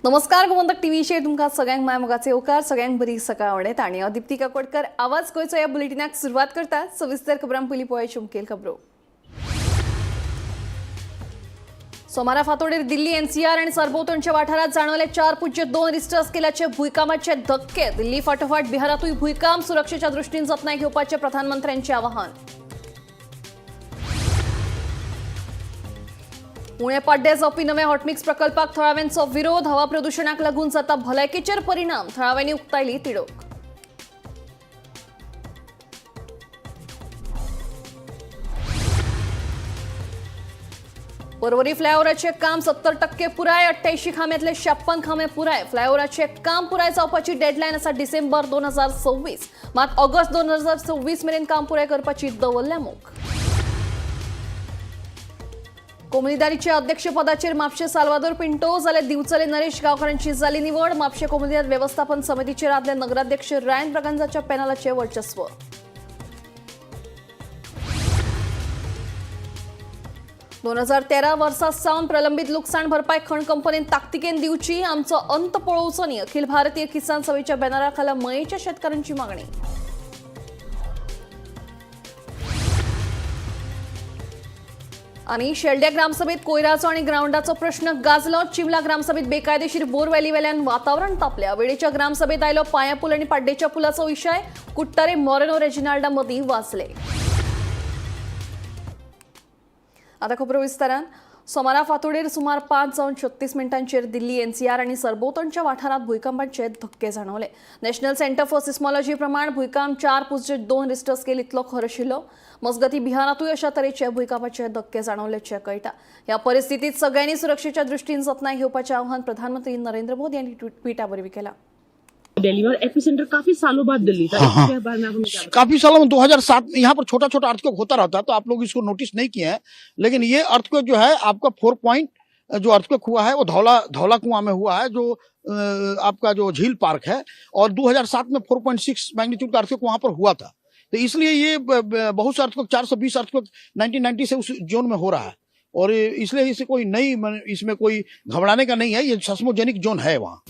नमस्कार, गोमंतक टीव्हीचेर तुमकां सगळ्यांक माय मोगाचे येवकार. सगळ्यांक बरी सकाळ आवडेत आनी हांव दिप्ती काकोडकर आवाज गोंयचो ह्या बुलेटिनाक सुरवात करता. सविस्तर खबरां पयलीं पळोवया मुखेल खबरो. सोमारा फांतोडेर दिल्ली एनसीआर आनी सरभोंवतणच्या वाठारात जाणवले 4.2 रिस्टर स्केलाचे भूंयकांपाचे धक्के. दिल्ली फाटोफाट बिहारातूय भूंयकांप. सुरक्षेच्या दृष्टीन जतनाय घेवपाचे प्रधानमंत्र्यांचे आवाहन. पुणे पाड्डे जावपी नव्या हॉटमिक्स प्रकल्पाक थळाव्यांचो विरोध. हवा प्रदुशणाक लागून जाता भलायकेचेर परिणाम. थळाव्यांनी उक्तायली तिडक. पर्वरी फ्लायओव्हराचे काम 70% पुराय. 88 खांब्यातले 56 खांबे पुराय. फ्लायओव्हराचे काम पुराय जावपाची डेडलायन आसा डिसेंबर 2026. मात ऑगस्ट 2026 मेरेन काम पुराय करपाची दवरल्या मोख. कोमुनिदारीच्या अध्यक्षपदाचेर म्हापशें साल्वादोर पिंटो जाल्यार दिवचले नरेश गांवकारांची जाली निवड. म्हापशें कोमुनिदाद वेवस्थापन समितीचेर आदले नगराध्यक्ष रायन ब्रागांझाच्या पॅनलाचे वर्चस्व. 2013 वर्सा सावन प्रलंबीत लुकसाण भरपाय खण कंपनीन ताकतिकेन दिवची, आमचो अंत पळोवचो न्ही. अखिल भारतीय किसान सभेच्या बॅनराखाला मयेच्या शेतकऱ्यांची मागणी. आणि शेल्ड्या ग्रामसभेत कोयराचो आणि ग्राउंडाचो प्रश्न गाजलो. चिमला ग्रामसभेत बेकायदेशीर बोरवेली वेल्यान वातावरण तापल्या. वेळेच्या ग्रामसभेत आयलो पायापूल आणि पाड्डेच्या पुलाचो विशय. कुट्टारे मोरेनो रेजिनाल्डा मदीं वाचले. आता खबरो विस्तारान. सोमारा फांतोडेर सुमार 5 जावन 36 मिनटांचेर दिल्ली एनसीआर आनी सरभोंवतणच्या वाठारांत भूंयकांपाचे धक्के जाणवले. नॅशनल सेंटर फॉर सिस्मॉलॉजी प्रमाण भूंयकांप 4.2 रिस्टर स्केल इतलो खर आशिल्लो. मजगती, बिहारांतूय अशा तरेचे भूंयकांपाचे धक्के जाणवल्याचे कळटा. ह्या परिस्थितीत सगळ्यांनी सुरक्षेच्या दृष्टीन जतनाय घेवपाचें आवाहन प्रधानमंत्री नरेंद्र मोदी यांनी ट्विटा वरवीं केलां. दिल्ली और एपिसेंटर काफी सालों बाद दिल्ली था. हाँ। इसके बारे में आपने क्या काफी सालों में 2007 में यहाँ पर छोटा छोटा अर्थक्वेक होता रहता है, तो आप लोग इसको नोटिस नहीं किए हैं. लेकिन ये अर्थक्वेक जो है आपका 4 पॉइंट जो अर्थक्वेक हुआ है, वो धौला धौला कुआं में हुआ है, जो आपका जो झील पार्क है और 2007 में 4.6 मैग्नीट्यूड का अर्थक्वेक वहां पर हुआ था. तो इसलिए ये बहुत से अर्थक्वेक, 420 अर्थक्वेक 1990 से उस जोन में हो रहा है और इसलिए इसे कोई नई इसमें कोई घबराने का नहीं है. ये सिस्मोजेनिक जोन है वहाँ.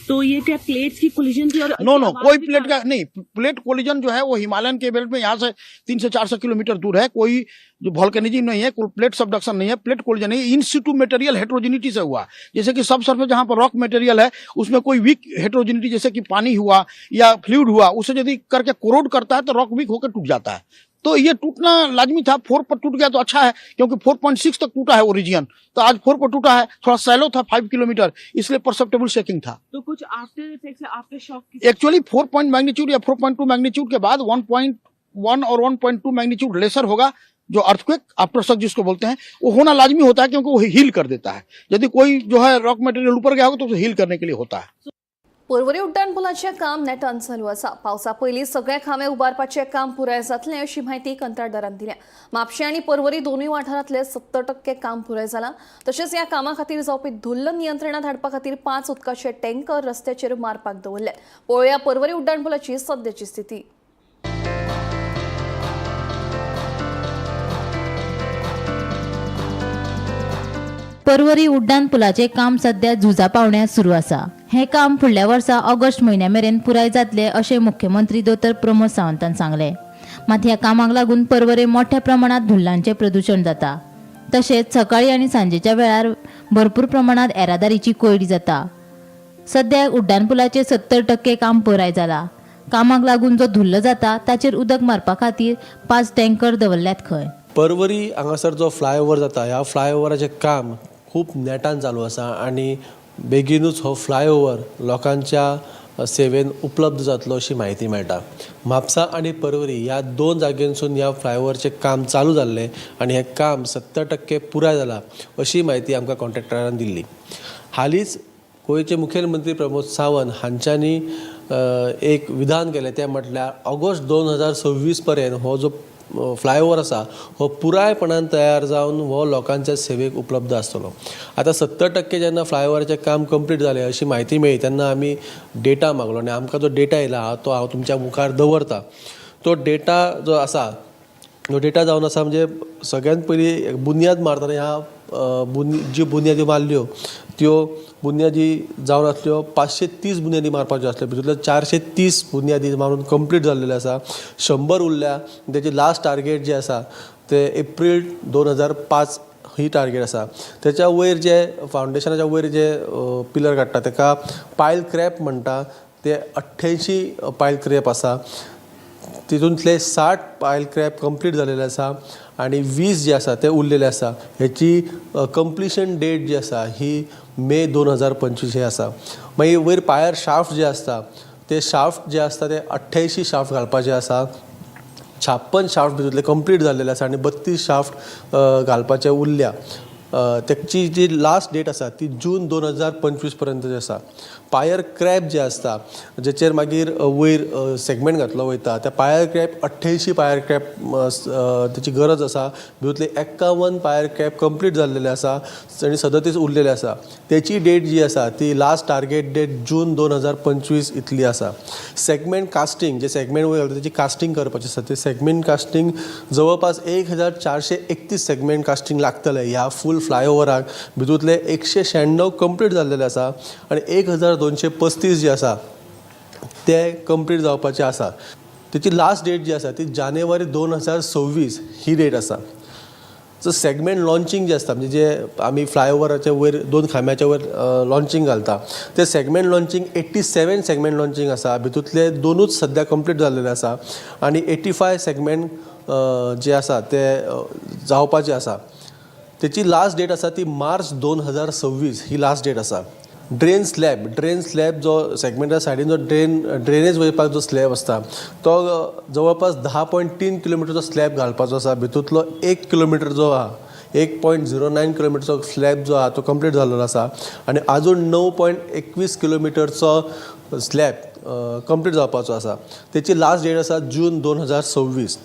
तो ये क्या प्लेट्स की कोलिजन थी और नो नो, आवाज कोई भी प्लेट का नहीं. प्लेट कोलिजन जो है, वो हिमालयन के बेल्ट में यहाँ से 300 से 400 किलोमीटर दूर है. कोई जो वोल्केनिज्म नहीं है, कोई प्लेट सबडक्शन नहीं है, प्लेट कोलिजन नहीं. इन सिटू मटेरियल हेट्रोजिनिटी से हुआ. जैसे कि सब सरफेस जहाँ पर रॉक मटेरियल है, उसमें कोई वीक हेट्रोजिनिटी, जैसे कि पानी हुआ या फ्लूइड हुआ, उसे यदि करके कोरोड करता है तो रॉक वीक होकर टूट जाता है. तो ये टूटना लाजमी था. 4 पर टूट गया तो अच्छा है, क्योंकि 4.6 तक टूटा है वो रीजियन. तो आज 4 पर टूटा है. थोड़ा सैलो था, 5 किलोमीटर, इसलिए परसेप्टेबल शेकिंग था. तो कुछ after effects, after shock? Actually 4 point magnitude या 4.2 मैग्नीट्यूड के बाद 1.1 और 1.2 मैग्नीट्यूड लेसर होगा, जो अर्थक्वेक, आफ्टर शॉक जिसको बोलते हैं, वो होना लाजमी होता है, क्योंकि वो हील कर देता है. यदि कोई जो है रॉक मटेरियल ऊपर गया होगा तो उसे हील करने के लिए होता है. पर्वरी उड्डाण पुलाचें काम नेटान चालू आसा. पावसा पयलीं सगळे खांबे उबारपाचें काम पुराय जातलें, अशी म्हायती कंत्राटदारान दिल्या. म्हापशें आनी पर्वरी दोनूय वाठारांतले 70% काम पुराय जालां. तशेंच ह्या कामा खातीर जावपी धुल्ल नियंत्रणात हाडपा खातीर पांच उदकाचे टँकर रस्त्याचेर मारपाक दवरले. पळोवया पर्वरी उड्डाण पुलाची सद्याची स्थिती. पर्वरी उड्डाण पुलाचें काम सध्या झुजा पावण्यार सुरू आसा. हें काम फुडल्या वर्सा ऑगस्ट म्हयन्या मेरेन पुराय जातलें, अशें मुख्यमंत्री दोतोर प्रमोद सावंतान सांगलें. मात ह्या कामाक लागून पर्वरे मोठ्या प्रमाणात धुल्लांचें प्रदुशण जाता. तशेंच सकाळी आनी सांजेच्या वेळार भरपूर प्रमाणात येरादारीची कोंयडी जाता. सध्या उड्डाण पुलाचें 70% काम पुराय जालां. कामाक लागून जो धुल्ल जाता, ताचेर उदक मारपा खातीर पांच टँकर दवरल्यात खंय. पर्वरी हांगासर जो फ्लायओवर जाता, ह्या फ्लायओवराचें काम खूब नेटान चालू आसा आनी बेगीनूच हो फ्लायओवर लोकांच्या सेवेन उपलब्ध जातलो, अशी म्हायती मेळटा. म्हापसा आनी पर्वरी ह्या दोन जाग्यांसून ह्या फ्लायओवरचें काम चालू जाल्लें आनी हें काम 70% पुराय जालां, अशी म्हायती आमकां कॉन्ट्रॅक्टरान दिल्ली. हालींच गोंयचे मुखेलमंत्री प्रमोद सावंत हांच्यांनी एक विधान केलें, तें म्हटल्यार ऑगस्ट 2026 पर्यंत हो जो फ्लायओवर आसा, हो पुरायपणान तयार जावन हो लोकांच्या सेवेक उपलब्ध आसतलो. आतां 70% जेन्ना फ्लायओवराचें काम कंप्लीट जालें अशी म्हायती मेळ्ळी, तेन्ना आमी डेटा मागलो आनी आमकां जो डेटा येयला तो हांव तुमच्या मुखार दवरता. तो डेटा जो आसा ह्यो डेटा जावन आसा म्हणजे सगळ्यात पयलीं बुन्याद मारतना ह्या जी बुन्यादी मारल्यो त्यो बुन्यादी जावन आसल्यो 530 बुन्यादी मारपाच्यो आसल्यो, भितूंतल्यो 430 बुन्यादी मारून कंप्लीट जाल्लेल्यो आसा. 100 उरल्या. तेजी लास्ट टार्गेट जे आसा ते एप्रील 2005 ही टार्गेट आसा. तेच्या वयर जे फावंडेशनाच्या वयर जे पिलर काडटा तेका पायल क्रॅप म्हणटा, ते 88 पायल क्रॅप आसा. तितूंतले 60 पायल क्रॅप कंप्लीट जालेले आसा आनी 20 जे आसा ते उरलेले आसा. हेची कंप्लिशन डेट जी आसा ही मे 2025 हे आसा. मागीर वयर पायर शाफ्ट जे आसता ते शाफ्ट जे आसता ते 88 शाफ्ट घालपाचे आसा. 56 शाफ्ट भितूंतले कंप्लीट जाल्लेले आसा आनी 32 शाफ्ट घालपाचे उरल्या. तेची जी लास्ट डेट आसा ती जून 2025 पर्यंत जी आसा. पायर क्रॅप जे आसता जेचेर मागीर वयर सेगमेंट घातलो वयता त्या पायर क्रॅप 88 पायर क्रॅप तेची गरज आसा. भितूंतले 51 पायर क्रॅप कंप्लीट जाल्लेले आसा आनी 37 उरलेले आसा. तेची डेट जी आसा ती लास्ट टार्गेट डेट जून 2025 इतली आसा. सेगमेंट कास्टींग जे सेगमेंट वयर घालता तेची कास्टींग करपाची आसा. ते सेगमेंट कास्टींग जवळपास 1431 सेगमेंट कास्टींग लागतले ह्या फूल फ्लायओवराक. भितूंतले 196 कंप्लीट जाल्लेले आसा आनी 1235 जे आसा ते कंप्लीट जावपाचे आसा. तेची लास्ट डेट जी आसा ती जानेवारी 2026 ही डेट आसा. सो सेगमेंट लॉन्चींग जे आसता म्हणजे जे आमी फ्लायओवराच्या वयर 2 खांब्याच्या वयर लॉन्चींग घालता ते सेगमेंट लॉन्चींग 87 सेगमेंट लॉन्चींग आसा. भितूंतले 2च सद्या कंप्लीट जाल्लेले आसा आनी 85 सेगमेंट जे आसा ते जावपाचे आसा. तेची लास्ट डेट आसा ती मार्च 2026 ही लास्ट डेट आसा. ड्रेन स्लॅब जो सेगमेंटा सायडीन जो ड्रेनेज वयपाक जो स्लॅब आसता तो जवळपास 10.3 किलोमिटरचो स्लॅब घालपाचो आसा. भितूंतलो 1 किलोमिटर जो आहा 1.09 किलोमिटरचो स्लॅब जो आहा तो कंप्लीट जाल्लो आसा आनी आजून 9.21 किलोमिटरचो स्लॅब कंप्लीट जावपाचो आसा. तेची लास्ट डेट आसा जून 2026.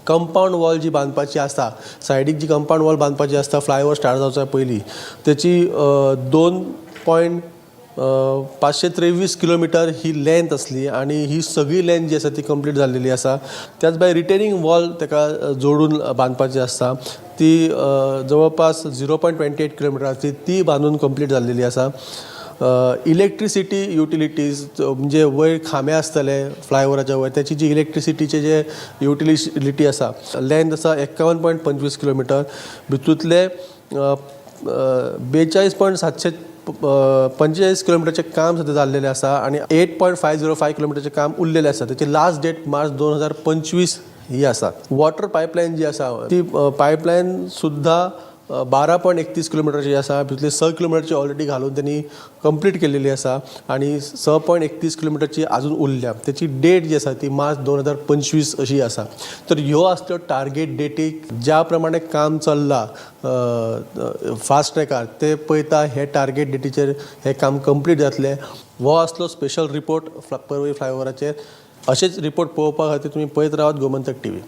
कंपावंड वॉल जी बांदपाची आसता सायडीक जी कंपावंड वॉल बांदपाची आसता फ्लायओवर स्टार्ट जावच्या पयलीं तेची 2.523 किलोमिटर ही लेंथ आसली आनी ही सगळी लेंथ जी आसा ती कंप्लीट जाल्लेली आसा. त्याच भायर रिटेनिंग वॉल तेका जोडून बांदपाची आसता ती जवळपास 0.28 किलोमिटर आसली ती बांदून कंप्लीट जाल्लेली आसा. इलेक्ट्रिसिटी युटिलिटीज म्हणजे वयर खांबे आसतले फ्लायओवराच्या वयर त्याची जी इलेक्ट्रिसिटीचे जे युटिलिटी आसा लेंथ आसा 51.25 किलोमिटर. भितूंतले 42.745 किलोमिटरचें काम सद्या जाल्लेलें आसा आनी 8.505 किलोमिटरचें काम उरलेलें आसा. तेची लास्ट डेट मार्च 2025 ही आसा. वॉटर पायपलायन जी आसा ती पायपलायन सुद्दां 12.31 किलोमिटरची आसा. भितूंतली 6 किलोमिटरची ऑलरेडी घालून तेणी कंप्लीट केलेली आसा आनी 6.31 किलोमिटरची आजून उरल्या. तेची डेट जी आसा ती मार्च 2025 अशी आसा. तर ह्यो आसल्यो टार्गेट डेटीक ज्या प्रमाणे काम चल्लां फास्ट ट्रॅकार ते पळयता हे टार्गेट डेटीचेर हें काम कंप्लीट जातलें. हो आसलो स्पेशल रिपोर्ट पर्वरी फ्लायओवराचेर. अशेच रिपोर्ट पळोवपा खातीर तुमी पळयत रावात गोमंतक टीव्ही.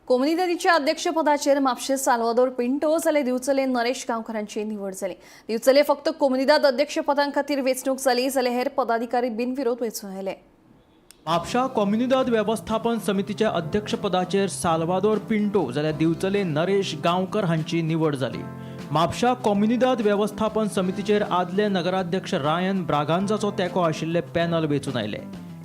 कोमुनिदादीच्या अध्यक्षपदाचेर म्हापशें साल्वादोर पिंटो जाल्यार दिवचले नरेश गांवकारांची निवड जाली. दिवचले फक्त कोमुनिदाद अध्यक्षपदां खातीर वेंचणूक जाली जाल्यार हेर पदाधिकारी बिनविरोध वेंचून आयले. म्हापशा कोमुनिदाद वेवस्थापन समितीच्या अध्यक्षपदाचेर साल्वादोर पिंटो जाल्यार दिवचले नरेश गांवकर हांची निवड जाली. म्हापशा कोमुनिदाद वेवस्थापन समितीचेर आदले नगराध्यक्ष रायन ब्रागांजाचो तेंको आशिल्ले पॅनल वेंचून आयले.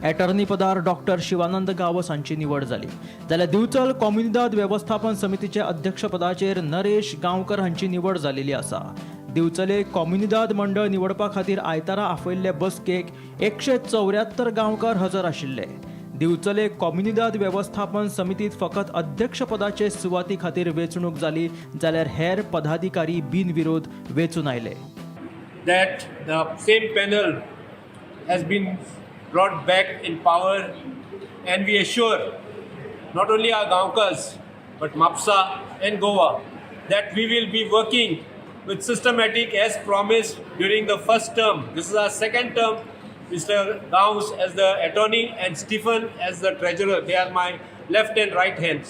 एटर्नी पदार डॉक्टर शिवानंद गावस हांची निवड जाली. जाल्यार दिवचल कोमुनिदाद वेवस्थापन समितीच्या अध्यक्षपदाचेर नरेश गांवकर हांची निवड जाल्ली आसा. दिवचले कोमुनिदाद मंडळ निवडपा खातीर आयतारा आपयल्ले बसकेक 174 गांवकार हजर आशिल्ले. दिवचले कोमुनिदाद वेवस्थापन समितीत फकत अध्यक्षपदाचे सुवाती खातीर वेंचणूक जाली जाल्यार हेर पदाधिकारी बिनविरोध वेंचून आयले. That the same panel has been brought back in power, and we assure not only our Gaonkars but Mapsa and Goa that we will be working with systematic as promised during the first term. This is our second term. Mr. Gaus as the attorney and Stephen as the treasurer. They are my left and right hands.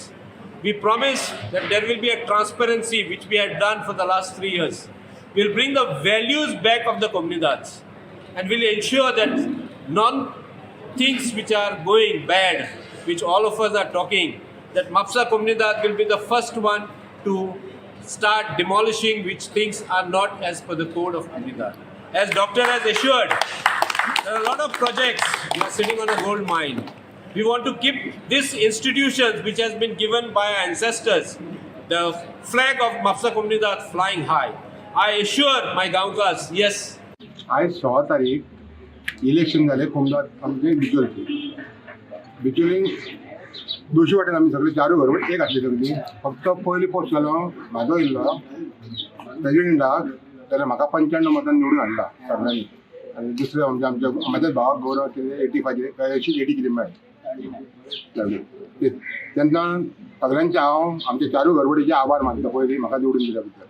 We promise that there will be a transparency which we had done for the last 3 years. We'll bring the values back of the Comunidades. and will ensure that non things which are going bad, which all of us are talking, that Mapsa Comunidade will be the first one to start demolishing which things are not as per the code of Comunidade. As doctor has assured, there are a lot of projects. We are sitting on a gold mine. We want to keep this institutions which has been given by our ancestors, the flag of Mapsa Comunidade flying high. I assure my Gaonkas, yes, आयज 16 तारीख election जालें कोमदाद आमचे बिचोलचे बिचोलींग दोशी वाटेन आमी सगळे चारूय घरबट एक आसली सगळी फक्त पयली पोस्ट जालो म्हाजो येयल्लो प्रेजिडेंटाक जाल्यार म्हाका 95 मतान निवडून हाडला सगळ्यांनी आनी दुसरे आमच्या आमच्या म्हाज्याच भावाक गौरव कितें 85 80 कितें मेळ्ळें तेन्ना सगळ्यांचे हांव आमच्या चारूय घरबटीचे आभार मानता पयलीं म्हाका निवडून दिल्या बद्दल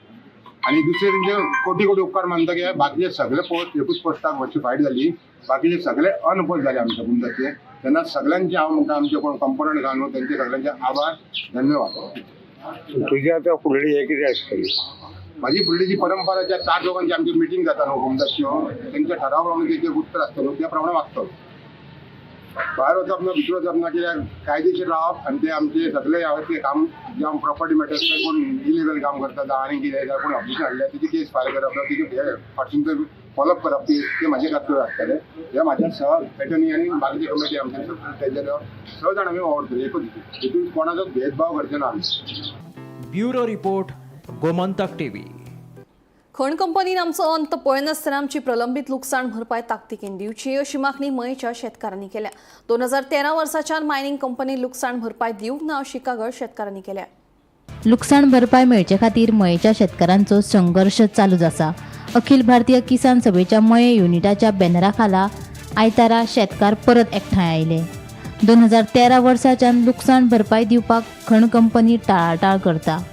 आनी दुसरे तेंचे कोटी कोटी उपकार मानता की बाकीचे सगळे पोस्ट एकूच पोस्टाक मातशी फायट जाली बाकीचे सगळे अनपोस्ट जाले आमच्या कुंदाचे तेन्ना सगळ्यांचे हांव म्हणटा आमचे कोण कंपोनंट आहा न्हू तेंचे सगळ्यांचे आभार धन्यवाद. तुझी आता फुडली हे कितें आसतली? माझी फुडली जी परंपरा ज्या 4 लोकांची आमची मिटींग जाता न्हू कोमदाच्यो तेंच्या ठराव प्रमाणे तेजे उत्तर आसता न्हू त्या प्रमाणे वागतलो. भायर वचप ना भितर वचप ना कित्याक कायदेशीर रावप आनी ते आमचे सगळे हांव ते काम जे आम प्रॉपर्टी मॅटर्स कोण इलिगल काम करता जावं आनी कितें जावं कोण ऑब्जेक्शन हाडलें तेजी केस फायल करप ना तेजी हे फाटसून ते फॉलोअप करप ते म्हाजे कर्तव्य आसतलें. हे म्हाज्या सह एटर्नी आनी बाकीचे कमिटी आमचे तेंच्या स जाण आमी वावरतले एकूच हितून कोणाचो भेदभाव करचे ना आमी. Bureau report, Gomantak TV. खण कंपनीन आमचो अंत पळयनासतना आमची प्रलंबीत लुकसाण भरपाय ताकतिकेन दिवची अशी मागणी मयेच्या शेतकारांनी केल्या. 2013 वर्साच्यान मायनिंग कंपनी लुकसाण भरपाय दिवंक ना अशी कागाळ शेतकारांनी केल्या. लुकसाण भरपाय मेळचे खातीर मयेच्या शेतकारांचो संघर्श चालूच आसा. अखिल भारतीय किसान सभेच्या मये युनिटाच्या बॅनरा खाला आयतारा शेतकार परत एकठांय आयले. 2013 वर्साच्यान लुकसाण भरपाय दिवपाक खण कंपनी टाळाटाळ करता.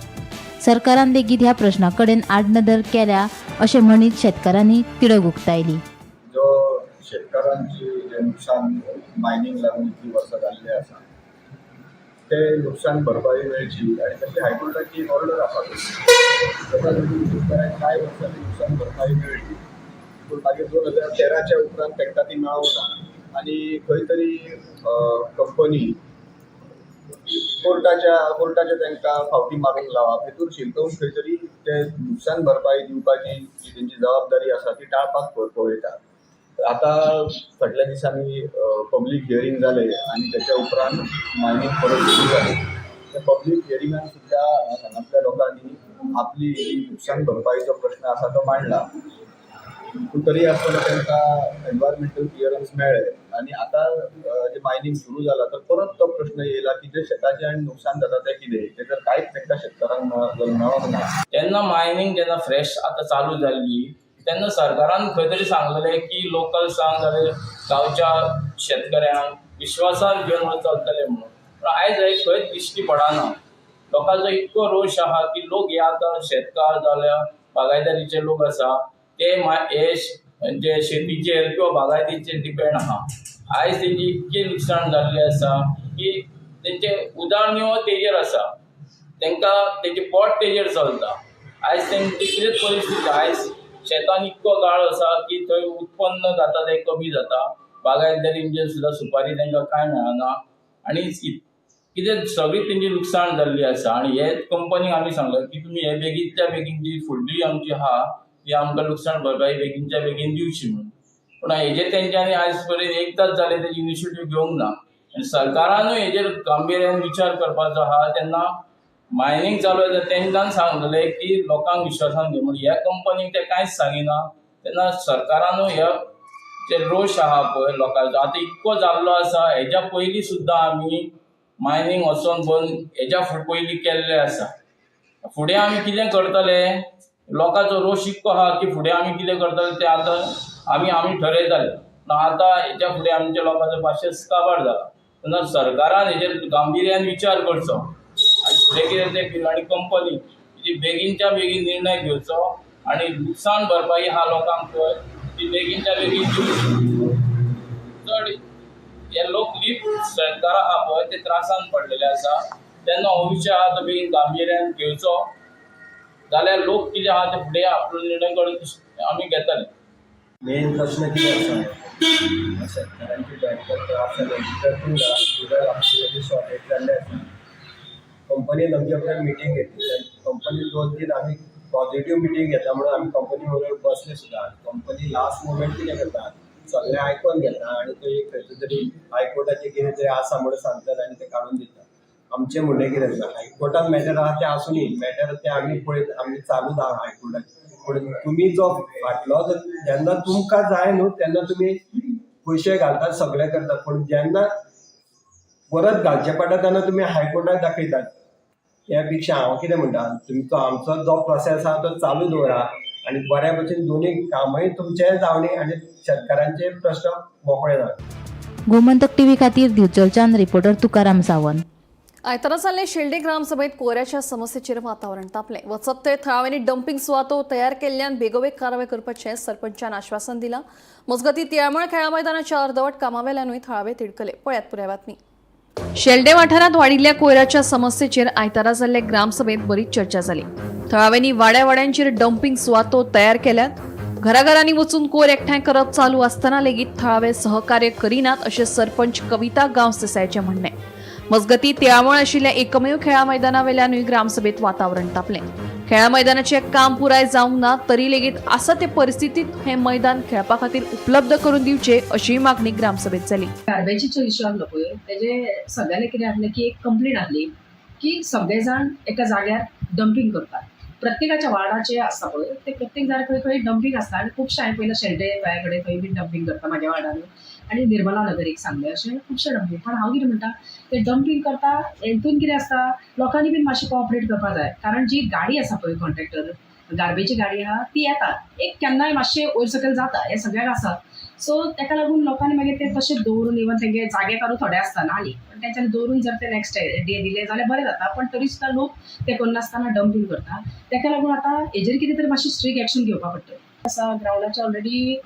सरकारान लेगीत ह्या प्रश्ना कडेन आडनदर केल्या अशें म्हणीत शेतकारांनी तिडक उक्तायली. जो शेतकारांची जें नुकसान मायनींग लागून इतलीं वर्सां जाल्लें आसा तें नुकसान भरपाई मेळची आनी तशी हायकोर्टाची ऑर्डर आसा ताका लागून शेतकारांक कांय वर्सांनी नुकसान भरपाई मेळ्ळी पूण मागीर 2013च्या उपरांत तांकां ती मेळोंक ना आनी खंय तरी कंपनी कोर्टाच्या तांकां फावटी मारूंक लावप हितून शिरकोवन खंय तरी ते नुकसान भरपाई दिवपाची जी तेंची जबाबदारी आसा ती टाळपाक पळयता. आतां फाटल्या दिसांनी पब्लीक हियरींग जालें आनी तेच्या उपरांत मायनींग परत सुरू जालें. त्या पब्लीक हियरिंगान सुद्दां हांगासल्या लोकांनी आपली जी नुकसान भरपाईचो प्रश्न आसा तो मांडला पूण तरी आसतना तांकां एनवायरमेंटल क्लियरन्स मेळ्ळें आनी आतां जें मायनींग सुरू जालां तर परत तो प्रश्न येयला की जें शेताचें आनी नुकसान जाता तें कितें तें जर कांयच तांकां शेतकारांक मेळोंक ना. तेन्ना मायनींग जेन्ना फ्रेश आतां चालू जाल्ली तेन्ना सरकारान खंय तरी सांगलेलें की लोकल्सांक जाल्यार गांवच्या शेतकऱ्यांक विश्वासान घेवन चलतले म्हणून. पूण आयज हें खंयच दिश्टी पडना. लोकांचो इतको रोश आहा की लोक हे आतां शेतकार जाल्यार बागायदारीचे लोक आसा ते हे जे शेतीचेर किंवा बागायतीचेर डिपेंड आहा. आयज तेंची इतकी लुकसाण जाल्ली आसा की तेंचे उदरनिर्वाह तेजेर आसा, तेंकां तेंचें पोट तेजेर चलता. आयज तेंची कितें परिस्थिती, आयज शेतान इतको गाळ आसा की थंय उत्पन्न जाता तें कमी जाता, बागायतदारींचेर सुद्दां सुपारी तांकां कांय मेळना आनी कितें सगळी तेंची लुकसाण जाल्ली आसा. आनी हे कंपनीक आमी सांगलें की तुमी हे बेगीनच्या बेगीन जी फुडली आमची आहा ती आमकां लुकसाण भरपाई बेगीनच्या बेगीन दिवची म्हणून. पूण हेजेर तेंच्यांनी आयज पर्यंत एकदांच जालें तेजी इनिशिएटीव घेवंक ना आनी सरकारानूय हेजेर गांभिर्यान विचार करपाचो आहा. तेन्ना मायनींग चालू आसा तेंच्यान सांगलें की लोकांक विश्वासान घे म्हूण, ह्या कंपनीक ते कांयच सांगिना. तेन्ना सरकारानूय ह्या जे रोश आहा पळय लोकांचो आतां इतको जाल्लो आसा. हेज्या पयलीं सुद्दां आमी मायनींग वचोन बंद हेज्या पयलीं केल्लें आसा. फुडें आमी कितें करतले, लोकांचो रोश इतको आहा की फुडें आमी कितें करतले तें आतां आमी आमी ठरयताले. पूण आतां हेज्या फुडें आमच्या लोकांचो पाशेंस काबार जाला. तेन्ना सरकारान हेजेर गांभिर्यान विचार करचो आनी फुडें कितें तें आनी कंपनी जी बेगीनच्या बेगीन निर्णय घेवचो आनी लुकसाण भरपाई आहा लोकांक पळय ती बेगीनच्या बेगीन दिवची. चड हे लोक लीप शेतकार आहा पळय ते त्रासान पडलेले आसा. तेन्ना हो विशय आहा तो बेगीन गांभिर्यान घेवचो जाल्यार लोक कितें आहा ते फुडें आपलो निर्णय करून आमी घेतले. मेन प्रश्न कितें आसा, शेतकारांची बँक त्रास जाले, कित्याक उदक शॉर्टेज जाल्लें आसा. कंपनीन आमच्या कडेन मिटींग घेतली, कंपनीन 2-3 आमी पॉझिटिव्ह मिटींग घेता म्हणून आमी कंपनी बरोबर बसले सुद्दां. कंपनी लास्ट मोमेंट कितें करता, सगळें आयकोन घेता आनी तो एक खंयचो तरी हायकोर्टाचें कितें तरी आसा म्हणून सांगतात आनी ते काडून दितात. आमचें म्हणणें कितें आसा, हायकोर्टान मॅटर आसा तें आसूनी, मॅटर तें आमी पळयत आमी चालूच आहा हायकोर्टान. पूण तुमी जो फाटलो जेन्ना तुमकां जाय न्हू तेन्ना तुमी पयशे घालतात, सगळें करतात, पूण जेन्ना परत घालचें पडटा तेन्ना तुमी हायकोर्टाक दाखयतात. त्या पेक्षा हांव कितें म्हणटा, तुमचो आमचो जो प्रोसेस आहा तो चालू दवरा आनी बऱ्या भशेन दोनूय कामय तुमचेंय जावनी आनी शेतकारांचे प्रश्न मोकळे जावं. गोमंतक टीव्ही खातीर दिवचलच्यान रिपोर्टर तुकाराम सावंत. आयतारा जाल्ले शेल्डे ग्रामसभेत कोयराच्या समस्येचेर वातावरण तापलें. वचत थंय थळाव्यांनी डम्पिंग सुवातो तयार केल्ल्यान बेगोबेग कारवाय करपाचें सरपंचान आश्वासन दिलां. मजगतीं तिळामळ खेळा मैदानाच्या अर्दवट कामावेल्यानूय थळावे तिडकले. पळयात पुराय बातमी. शेल्डे वाठारांत वाडिल्ल्या कोयराच्या समस्येचेर आयतारा जाल्ले ग्रामसभेत बरीच चर्चा जाली. थळाव्यांनी वाड्या वाड्यांचेर डम्पिंग सुवातो तयार केल्यात. घराघरांनी वचून कोयर एकठांय करप चालू आसतना लेगीत थळावे सहकार्य करिनात अशें सरपंच कविता गांवस देसायाचें म्हणणें. मजगतीं तिळामळ आशिल्ल्या एकमेव खेळा मैदानावेल्यानूय ग्रामसभेत वातावरण तापलें. खेळा मैदानाचें काम पुराय जावंक ना तरी लेगीत आसा ते परिस्थितींत हें मैदान खेळपा खातीर उपलब्ध करून दिवचें अशीय मागणी ग्रामसभेत जाली. गार्बेजीचो इश्यू आसलो पळय, तेजे सगळ्यांनी कितें आसलें की एक कंप्लेन आहली की सगळे जाण एका जाग्यार डंपींग करतात. प्रत्येकाच्या वार्डाचे आसता पळय ते प्रत्येक जाग्यार खंय खंय डंपींग आसता आनी खुबशे हांवें पयलें शेल्डे गोंया कडेन थंय बीन डंपींग करता म्हाज्या वार्डान आनी निर्मला नगर एक सांगलें, अशें खुबशे डंपींग. पण हांव कितें म्हणटा, ते डंपींग करता हेतून कितें आसता, लोकांनी बीन मातशें कॉपरेट करपा जाय. कारण जी गाडी आसा पळय कॉन्ट्रॅक्टर गार्बेजी गाडी आहा ती येता एक केन्नाय मातशें वयर सकयल जाता, हें सगळ्याक आसा. सो ताका लागून लोकांनी मागीर ते तशें दवरून इवन तेंगे जागे काडून थोडे आसता ना न्ही, पण तेंच्यांनी दवरून जर ते नेक्स्ट डे दिले जाल्यार बरें जाता. पण तरी सुद्दां लोक ते करनासतना डंपींग करता. ताका लागून आतां हेजेर कितें तरी मातशें स्ट्रीक एक्शन घेवपा पडटलें. आसा ग्रावंडाचें ऑलरेडी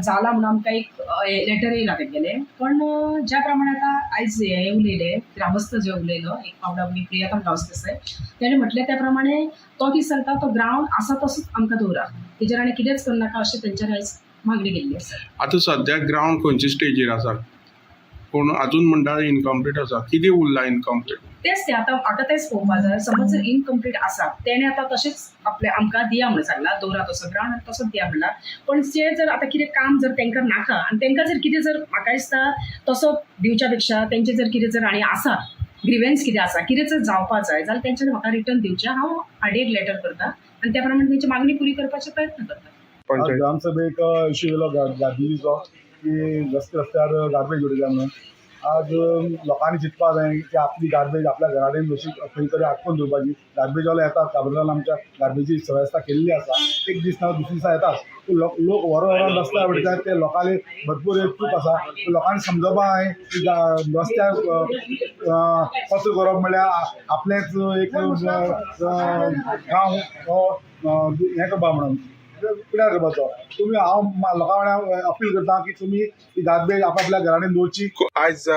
जाला म्हणून आमकां एक लेटर येयला तेंगेलें. पण ज्या प्रमाणे आतां आयज हे उलयले ग्रामस्थ जे उलयलो एक पावडा प्रियतम गांवस देसाय, तेणें म्हटलें त्या प्रमाणे तो कितें सांगता, तो ग्रावंड आसा तसोच आमकां दवरा, तेजेर आनी कितेंच करनाका अशें तेंच्यानी आयज मागणी केल्ली आसा. आतां सद्याक ग्रावंड खंयचे स्टेजीर आसा? पूण अजून म्हणटा इनकम्प्लीट आसा, कितें उरलां इनकम्प्लीट? तेंच तें आतां आतां तेंच पळोवपा जाय. समज जर इनकम्प्लीट आसा तेणें आतां तशेंच आपलें आमकां दिया म्हणून सांगलां, दवरा तसो ग्रावंड आनी तसोच दिया म्हणला. पण जें जर आतां कितें काम जर तांकां नाका आनी तांकां जर कितें जर म्हाका दिसता तसो दिवच्या पेक्षा तेंचें जर कितें जर आनी आसा ग्रिवेन्स कितें आसा कितें जर जावपा जाय जाल्यार तेंच्यांनी म्हाका रिटर्न दिवचें, हांव हाडी एक लेटर करता आनी त्या प्रमाणे तेंची मागणी पुरी करपाचे प्रयत्न करता. ग्रामसभेक इश्यू येयलो गार्बेजीचो की रस्ते रस्त्यार गार्बेज उडयल्या म्हणून. आज लोकांनी चिंतपा जाय की आपली गार्बेज आपल्या घरा कडेन जशी खंय तरी आटकोवन दवरपाची. गार्बेजवाले येतात, काब्रेलान आमच्या गार्बेजी वेवस्था केल्ली आसा, एक दीस ना दुसरे दिसा येतात. लोक व्हरोन व्हरोन रस्त्यार उडयतात, ते लोकांनी भरपूर एक चूक आसा. लोकांनी समजपा जाय की रस्त्यार कचरो करप म्हणल्यार आपलेंच एक गांव हो हें करपा म्हणून पिड्यार करपाचो. तुमी हांव लोकां वांगडा अपील करता की तुमी ही गार्बेज आपआपल्या घरांनी दवरची. आयज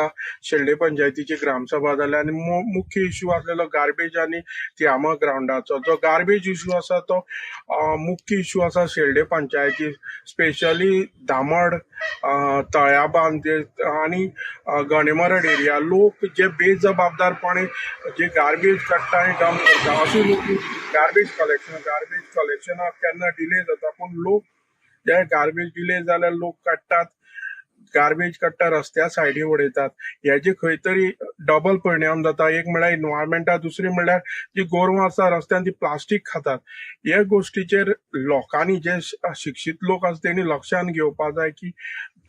शेल्डे पंचायतीची ग्रामसभा जाली आनी मुख्य इश्यू आसलेलो गार्बेज आनी तियामळ ग्रावंडाचो. जो गार्बेज इश्यू आसा तो मुख्य इश्यू आसा शेल्डे पंचायती, स्पेशली धामड, तळ्याबांद आनी गणेमरड एरिया. लोक जे बेजबाबदारपणे जे गार्बेज काडटा आनी डंप करता, अशे लोक गार्बेज कलेक्शनाक केन्ना डिले जाता, पूण लोक जे गार्बेज डिले जाल्यार लोक काडटात, गार्बेज काडटा रस्त्या सायडी उडयतात. हेजे खंय तरी डबल परिणाम जाता. एक म्हणल्यार एनवायरमेंटा, दुसरी म्हणल्यार जी गोरवां आसा रस्त्यान ती प्लास्टीक खातात. हे गोश्टीचेर लोकांनी जे शिक्षीत लोक आसा तेणी लक्षान घेवपा जाय की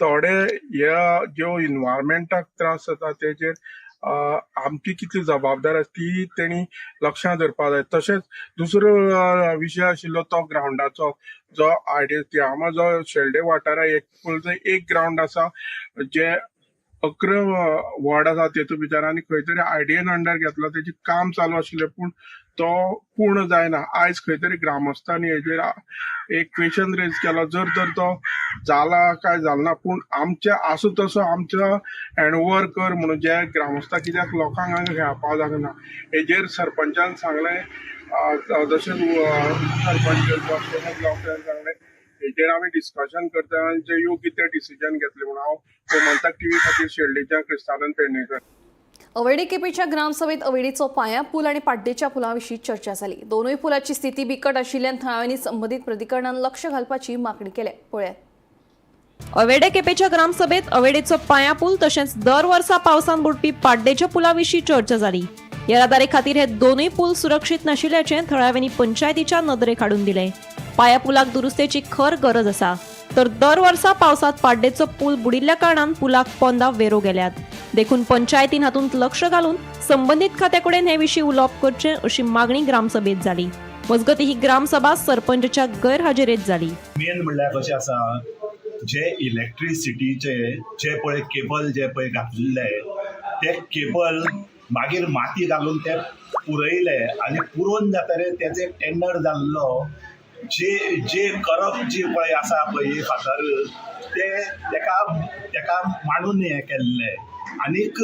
थोडे ह्या ज्यो एनवायरमेंटाक त्रास जाता तेजेर आमची कितली जबाबदार आसा ती तेणी लक्षांत धरपा जाय. तशेंच दुसरो विशय आशिल्लो तो ग्रावंडाचो, जो आयडिया तियामा जो शेल्डे वाठारा एक ग्रावंड आसा जे 11 वॉर्ड आसा तेतूंत भितर आनी खंय तरी आयडियन अंडर घेतलो, तेजें काम चालू आशिल्लें पूण तो पूर्ण जायना. आयज खंय तरी ग्रामस्थांनी हेजेर एक क्वेशन रेज केलो, जर तर तो जाला काय जाला ना, पूण आमच्या आसूं तसो आमच्या हँडओवर कर म्हणून जे ग्रामस्था, कित्याक लोकांक हांगा खेळपाक जागना. हेजेर सरपंचान सांगलें, तशेंच सरपंच गांवकारान सांगलें हेजेर आमी डिस्कशन करता आनी जे योग्य ते डिसिजन घेतले म्हणून हांव गोमंतक टीव्ही खातीर शेल्डेच्यान क्रिस्तानंद पेडणेकर. अवेडी केपेच्या ग्रामसभेत अवेडीचो पाया पूल आणि पाड्डेच्या पुलाविशीं चर्चा जाली. दोनूय पुलाची स्थिती बिकट आशिल्ल्यान थळाव्यांनी संबंदीत प्राधिकरणान लक्ष घालपाची मागणी केल्या. पळयात. अवेडे केपेच्या ग्रामसभेत अवेडेचो पाया पूल तशेंच दर वर्सा पावसान बुडपी पाड्डेच्या पुला विशीं चर्चा जाली. येरादारी खातीर हे दोनूय पूल सुरक्षीत नाशिल्ल्याचें थळाव्यांनी पंचायतीच्या नदरेक हाडून दिलें. पाया पुलाक दुरुस्तेची खर गरज आसा, तर दर वर्सा पावसांत पाड्डेचो पूल बुडिल्ल्या कारणान पुलाक पोंदा वेरो गेल्यात. देखून पंचायतीन हातूंत लक्ष घालून संबंदीत खात्या कडेन हे विशीं उलोवप करचें अशी मागणी ग्रामसभेत जाली. मजगतीं ही ग्रामसभा सरपंचाच्या गैरहाजेरेत जाली. मेन म्हणल्यार कशें आसा, जे इलेक्ट्रिसिटीचे जे पळय केबल जे पळय घातलेले ते केबल मागीर माती घालून ते पुरयले आनी पुरोवन जातरे तेजे टेंडर जाल्लो. जे जे करप जी पळय आसा पळय फातर ते तेका तेका मांडून हें केल्लें आनीक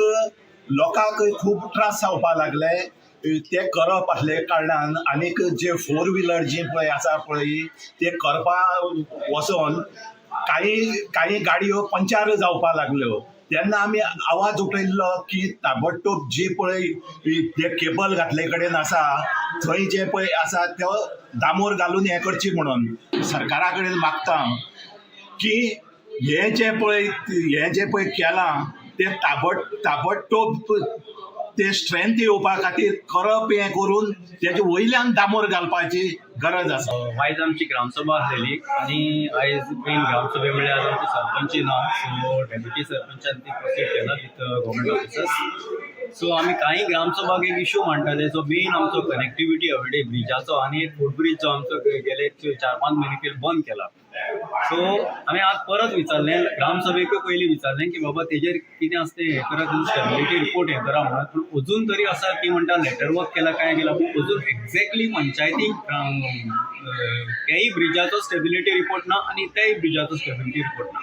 लोकांक खूब त्रास जावपा लागले ते करप आसले कारणान. आनीक जे फोर व्हिलर जी पळय आसा पळय ते करपा वचोन काही काही गाडयो पंचार जावपा लागल्यो. तेन्ना आमी आवाज उठयल्लो की ताबडतोब जी पळय ते केबल घातले कडेन आसा थंय जे पळय आसा तो दामोर घालून हें करची म्हणून सरकारा कडेन मागता की हें जें पळय हें जें पळय केलां तें ताबडतोब ते स्ट्रेंथ येवपा खातीर करप हें करून तेजे वयल्यान दामोर घालपाची गरज आसा. आयज आमची ग्रामसभा आसलेली आनी आयज मेन ग्रामसभे म्हणल्यार आज आमचे सरपंच ना, सो डेप्युटी सरपंचान ती प्रोसीड केला विथ गव्हर्मेंट ऑफिसर्स. सो आमी कांय ग्रामसभाक एक इशू मांडटाले, जो मेन आमचो कनेक्टिविटी अवेडे ब्रिजाचो आनी एक फुटब्रीज जो आमचो गेले 4-5 म्हयने पयलीं बंद केला. सो आमी आज परत विचारलें, ग्रामसभेकूय पयलीं विचारलें की बाबा तेजेर कितें आसा तें हें करा, तुमी स्टेबिलिटी रिपोर्ट हें करा म्हणून. पूण अजून तरी आसा ती म्हणटा लेटर वर्क केला काय केला, पूण अजून एक्झॅक्टली पंचायतीक त्याय ब्रिजाचो स्टेबिलिटी रिपोर्ट ना आनी त्याय ब्रिजाचो स्टेबिलिटी रिपोर्ट ना.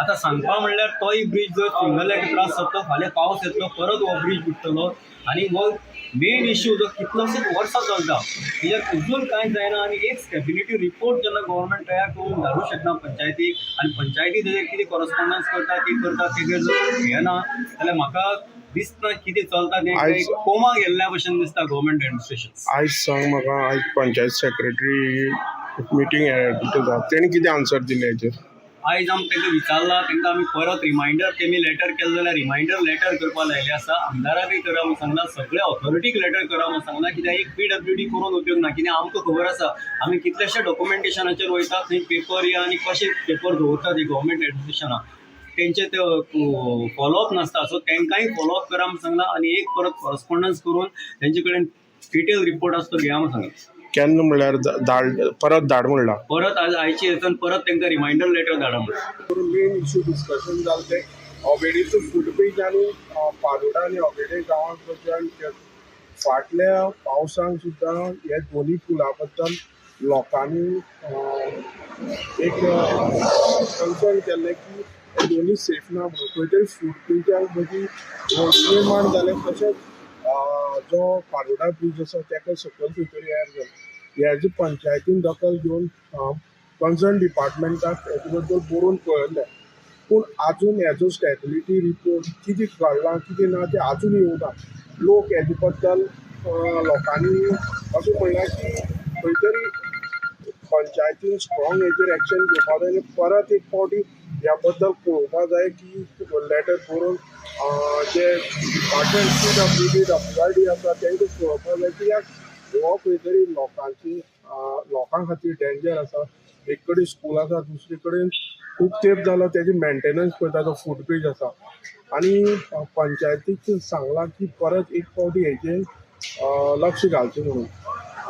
आतां सांगपा म्हणल्यार तोय ब्रीज जर सिंगल त्रास जातलो, फाल्यां पावस येतलो, परत हो ब्रीज बुडटलो आनी हो मेन इश्यू जो कितलोसोच वर्सां चलता तेजेर अजून कांय जायना. आनी एक स्टेबिलिटी रिपोर्ट जेन्ना गव्हर्मेंट तयार करून धाडूंक शकना पंचायतीक आनी पंचायती तेजेर कितें कॉरस्पॉन्डन्स करता ती करता, तेजेर जर हें ना जाल्यार म्हाका दिसना कितें चलता तें, कोमा गेल्ल्या भशेन दिसता गव्हर्मेंट एडमिनिस्ट्रेशन. आयज सांग म्हाका, आयज पंचायत सेक्रेटरी मिटींग तेणी कितें आन्सर दिलें हेजेर? आयज आमी तांकां विचारलां, तांकां आमी परत रिमायंडर तेमी लेटर केलें जाल्यार रिमायंडर लेटर करपा लायलें आसा. आमदाराकय करा म्हूण सांगलां, सगळे ऑथॉरिटीक लेटर करा म्हूण सांगलां. कित्याक एक पीडब्ल्यूडी करून उपयोग ना, कित्याक आमकां खबर आसा आमी कितलेशे डॉक्युमेंटेशनाचेर वयता, थंय पेपर या आनी कशे पेपर दवरतात ही गव्हर्मेंट एडमिनिस्ट्रेशनां, तेंचे ते फॉलोअप नासता. सो तांकांय फॉलोअप करा म्हूण सांगलां आनी एक परत कॉरस्पॉन्डन्स करून तेंचे कडेन डिटेल रिपोर्ट आसा तो घेया म्हूण सांगलां. केन्ना म्हणल्यार धाड परत धाड म्हणला? परत आज आयची हेतून परत तांकां रिमायंडर लेटर धाडा म्हणून. मेन इश्यू डिस्कशन जालें तें अवेडीचो फुटब्रीज आनी पारोडा आनी अवेडे गांवांत जॉयन केलो. फाटल्या पावसांत सुद्दां हे दोनी पुला बद्दल लोकांनी एक कन्सर्न केल्लें की हे दोनी सेफ ना म्हणून. खंय तरी फुटब्रिजाक मदीं निर्माण जालें, तशेंच जो पारोडा ब्रीज आसा ताका सकयल खंय तरी एर जालें. हेजी पंचायतीन दखल घेवन कन्सर्न डिपार्टमेंटाक हेजे बद्दल बरोवन कळयल्लें, पूण आजून हेजो स्टेबिलिटी रिपोर्ट कितें घडलां कितें ना तें आजून येवना. लोक हेजे बद्दल लोकांनी अशें म्हणलां की खंय तरी पंचायतीन स्ट्रॉंग हेजेर एक्शन घेवपा जाय आनी परत एक फावटी ह्या बद्दल पळोवपा जाय की लेटर बरोवन जे department PWD WRD आसा तांकां पळोवपा जाय, कित्याक हो खंय तरी लोकांची लोकां खातीर डेंजर आसा. एक कडेन स्कूल आसा, दुसरे कडेन खूब तेंप जालो तेजी मेंटेनन्स पळयता तो फुटब्रीज आसा. आनी पंचायतीक सांगलां की परत एक फावटी हेजेर लक्ष घालचें म्हणून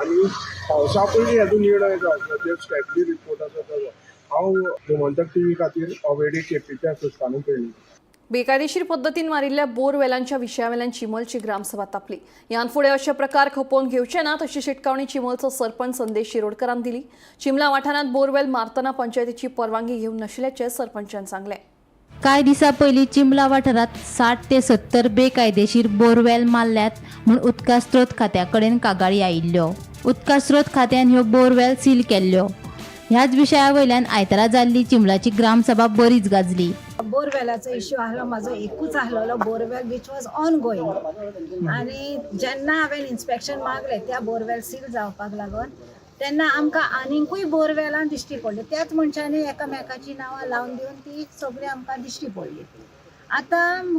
आनी पावसा पयलीं हेजो निर्णय जावचो, जे स्टेबिलिटी रिपोर्ट आसा ताजो. हांव गोमंतक टीव्ही खातीर अवेडी केपेंच्या क्रिस्तानू पेडणेकर. बेकायदेशीर पद्दतीन मारिल्ल्या बोरवेलांच्या विशयावेल्यान चिमलची ग्रामसभा तापली. ह्यान फुडें अशे प्रकार खपोवन घेवचे नात अशी शिटकावणी चिमलचो सरपंच संदेश शिरोडकरान दिली. चिमला वाठारांत बोरवेल मारतना पंचायतीची परवानगी घेवंक नाशिल्ल्याचें सरपंचान सांगलें. कांय दिसां पयलीं चिंबला वाठारांत 60 ते 70 बेकायदेशीर बोरवेल मारल्यात म्हूण उदका स्रोत खात्या कडेन कागाळी आयिल्ल्यो. उदका स्रोत खात्यान ह्यो बोरवेल सील केल्ल्यो. ह्याच विशया वयल्यान आयतारा जाल्ली चिंबलाची ग्रामसभा बरीच गाजली. बोरवेलाचो इश्यू आहलो म्हाजो एकूच आहलोलो borewell which was on going. आनी जेन्ना हांवें इन्स्पेक्शन मागलें त्या बोरवेल सील जावपाक लागून तेन्ना आमकां आनीकूय बोरवेलां दिश्टी पडली. त्याच मनशांनी एकामेकाची नांवां लावन दिवन ती सगळीं आमकां दिश्टी पडली. आतां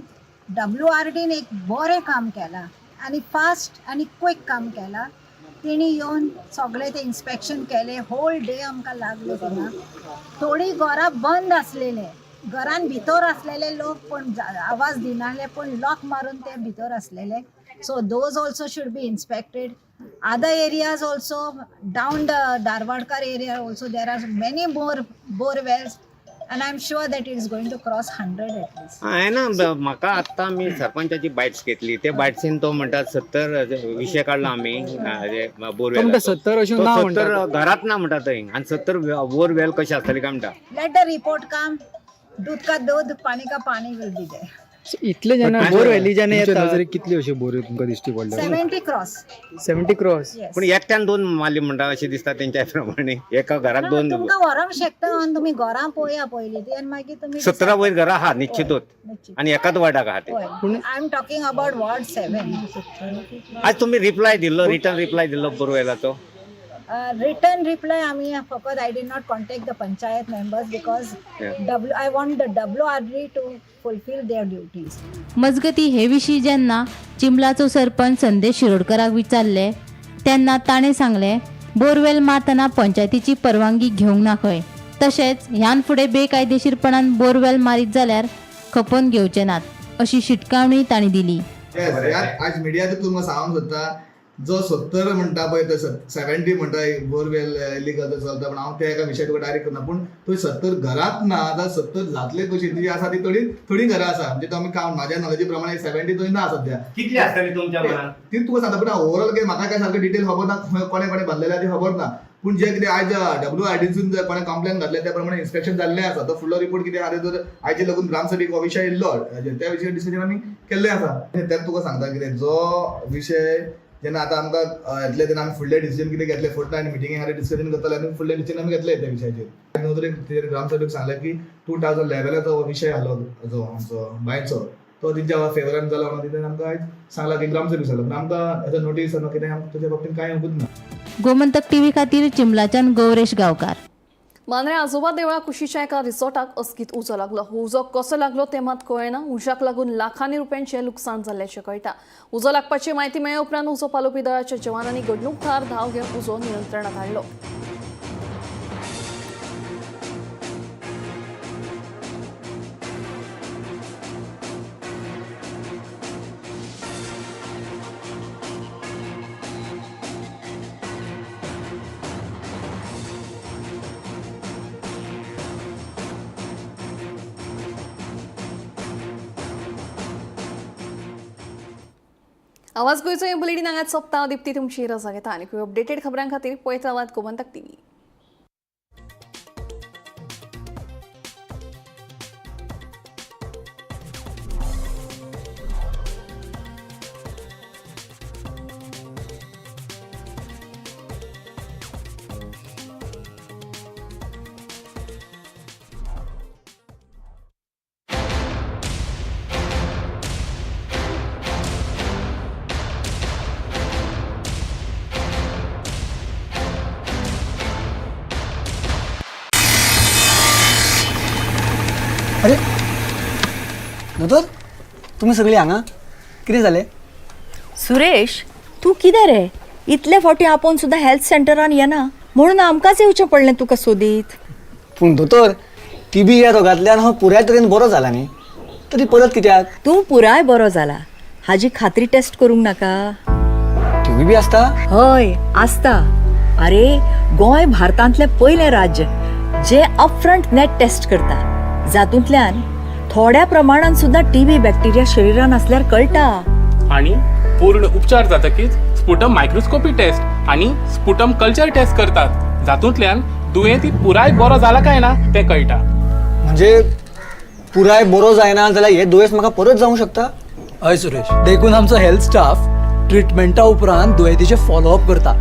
WRDन एक बरें काम केलां आनी फास्ट आनी क्विक काम केलां. तेणी येवन सगळें तें इन्स्पेक्शन केलें. होल डे आमकां लागलो थिंगा. थोडीं घरां बंद आसलेले, घरान भितर आसलेले लोक पण आवाज दिनासले, पूण लॉक मारून ते भितर आसलेले. So those also should be inspected. Other areas also down the Dharwadkar area also there are many more bore wells and I am sure that it is going to cross 100 at least. हांवें ना म्हाका आत्तां आमी सरपंचाची bites घेतली. ते बायट्सीन तो म्हणटा 70 विशय काडला आमी बोरवेल. 70 अशें ना म्हणटा. 70 घरात ना म्हणटा थंय आनी 70 बोरवेल कशें आसतली काय म्हणटा. Let the report come. दूध का दूध पाणी का पाणी will be there. इतले जेन्ना बोरवेली जेन्ना येता नजरेक कितली अश्यो बोरी तुमकां दिश्टी पडल्या? 70 क्रॉस. 70 क्रॉस. पूण एकट्यान 2 मारली म्हणटा अशें दिसता तेंच्या प्रमाणे. एका घराक 2. तुमकां व्हरोंक शकता आनी तुमी घरां पळया पयलीं ती आनी मागीर तुमी 17 वयर घरां आहा निश्चितूच आनी एकाच वार्डाक आहा ते. I am talking about ward 7. आज तुमी रिप्लाय दिल्लो, रिटर्न रिप्लाय दिल्लो बोरवेलाचो? रिटर्न रिप्लाय आमी फकत I did not contact the panchayat members because I want the WRD to fulfil their duties. मजगती हे विशीं जेन्ना चिंबलाचो सरपंच संदेश शिरोडकराक विचारले तेन्ना ताणें सांगलें, बोरवेल मारतना पंचायतीची परवानगी घेवंक ना खंय. तशेंच ह्यान फुडें बेकायदेशीरपणान बोरवेल मारीत जाल्यार खपोवन घेवचे नात अशी शिटकावणी तांणी दिली. आज मिडियाचे तुमकां सांगूंक सोदता, जो 70 म्हणटा पळय तो 70 म्हणटा बोरवेल इलिगल चलता, पण हांव त्या एका विशयाक तुका डायरेक्ट करना. पूण थंय 70 घरांत ना जाल्यार 70 जातले कशी? जी आसा ती थोडी थोडी घरां आसा. म्हणजे तो आमी कावंट म्हाज्या नॉलेजी प्रमाणे 70 थंय ना सद्या. कितली आसतली तुमच्या मनान? ती तुका सांगता, पूण ओवरऑल कितें म्हाका काय सारकें डिटेल खबर ना, कोणे कोणे बांदलेलें ती खबर ना. पूण जे कितें आयज WRDसून जर कोणे कंप्लेन घातले त्या प्रमाणे इन्स्पेक्शन जाल्लें आसा. तो फुडलो रिपोर्ट कितें आहा जर आयचे लागून ग्रामसभेक हो विशय येयल्लो त्या विशयार डिस्कशन आमी केल्लें आसा. तें तुका सांगता कितें जो विशय जेन्ना आतां आमकां येतले तेन्ना आमी फुडले डिसिजन कितें घेतले फोर्टनायट मिटिंगे खातीर डिस्कशन करतले आनी फुडले डिसिजन आमी घेतले त्या विशयाचेर. नदरेक ग्रामसभेक सांगलें की 2011 हो विशय आहलो जो आमचो बांयचो तो तेंच्या फेवरान जाला म्हणून तितून आमकां आयज सांगला की ग्रामसभेक सांगला, पूण आमकां एज अ नोटीस कितें आमकां ताच्या बाबतींत कांय येवंकूच ना. गोमंतक टीव्ही खातीर चिंबलाच्यान गौरेश गांवकार. मांद्रे आजोबा देवळा कुशीच्या एका रिसॉर्टाक अचकीत उजो लागलो. उजो कसो लागलो तें मात कळना. उज्याक लागून लाखांनी रुपयांचें लुकसाण जाल्ल्याचें कळटा. उजो लागपाची म्हायती मेळ्ळे उपरांत उजो पालोवपी दळाच्या जवानांनी घडणूक थळार धांव घेवन उजो नियंत्रणात हाडलो. आवाज गोंयचो हे बुलेटीन हांगाच सोंपता. दीप्ती तुमची रजा घेता आनी अपडेटेड खबरां खातीर पळयत रावात गोमंतक टीव्ही. अरे दोतोर, तुमी सगळीं हांगा कितें जालें? सुरेश, तूं कितें रे इतले फावटी आपोवन सुद्दां हेल्थ सेंटरान येना म्हणून आमकांच येवचें पडलें तुका सोदीत. पूण दोतोर, टीबी ह्या रोगांतल्यान हांव पुराय तरेन बरो जाला न्ही, तरी परत कित्याक? तूं पुराय बरो जाला हाजी खात्री टेस्ट करूंक नाका? टीबी बी आसता? हय आसता. अरे गोंय भारतांतलें पयलें राज्य जें अपफ्रंट नेट टेस्ट करता, जातूंतल्यान थोड्या प्रमाणान सुद्दां टीबी बॅक्टेरिया शरिरान आसल्यार कळटा. आनी पूर्ण उपचार जातकीच स्पुटम मायक्रोस्कोपी टेस्ट आनी स्पुटम कल्चर टेस्ट करतात, जातूंतल्यान दुयेंती पुराय बरो जाला काय ना तें कळटा. म्हणजे पुराय बरो जायना जाल्यार हें दुयेंस म्हाका परत जावंक शकता? हय सुरेश, देखून आमचो हेल्थ स्टाफ ट्रिटमेंटा उपरांत दुयेंतीचें फॉलोअप करता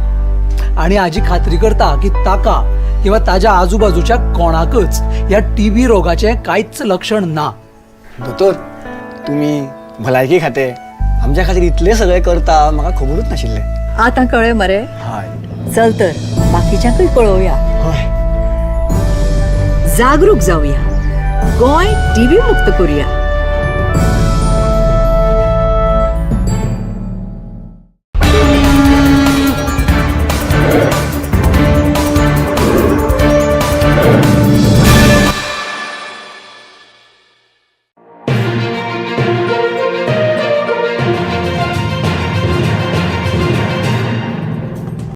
आनी हाजी खात्री करता की ताका किंवा ताज्या आजूबाजूच्या कोणाकच ह्या टीबी रोगाचें कांयच लक्षण ना. दोतोर, तुमी भलायकी खातें आमच्या खातीर इतलें सगळें करता, म्हाका खबरूच नाशिल्लें. आतां कळ्ळें मरे? हय. चल तर बाकीच्यांकूय कळोवया. जागरूक जावया, गोंय टीबी मुक्त करूया.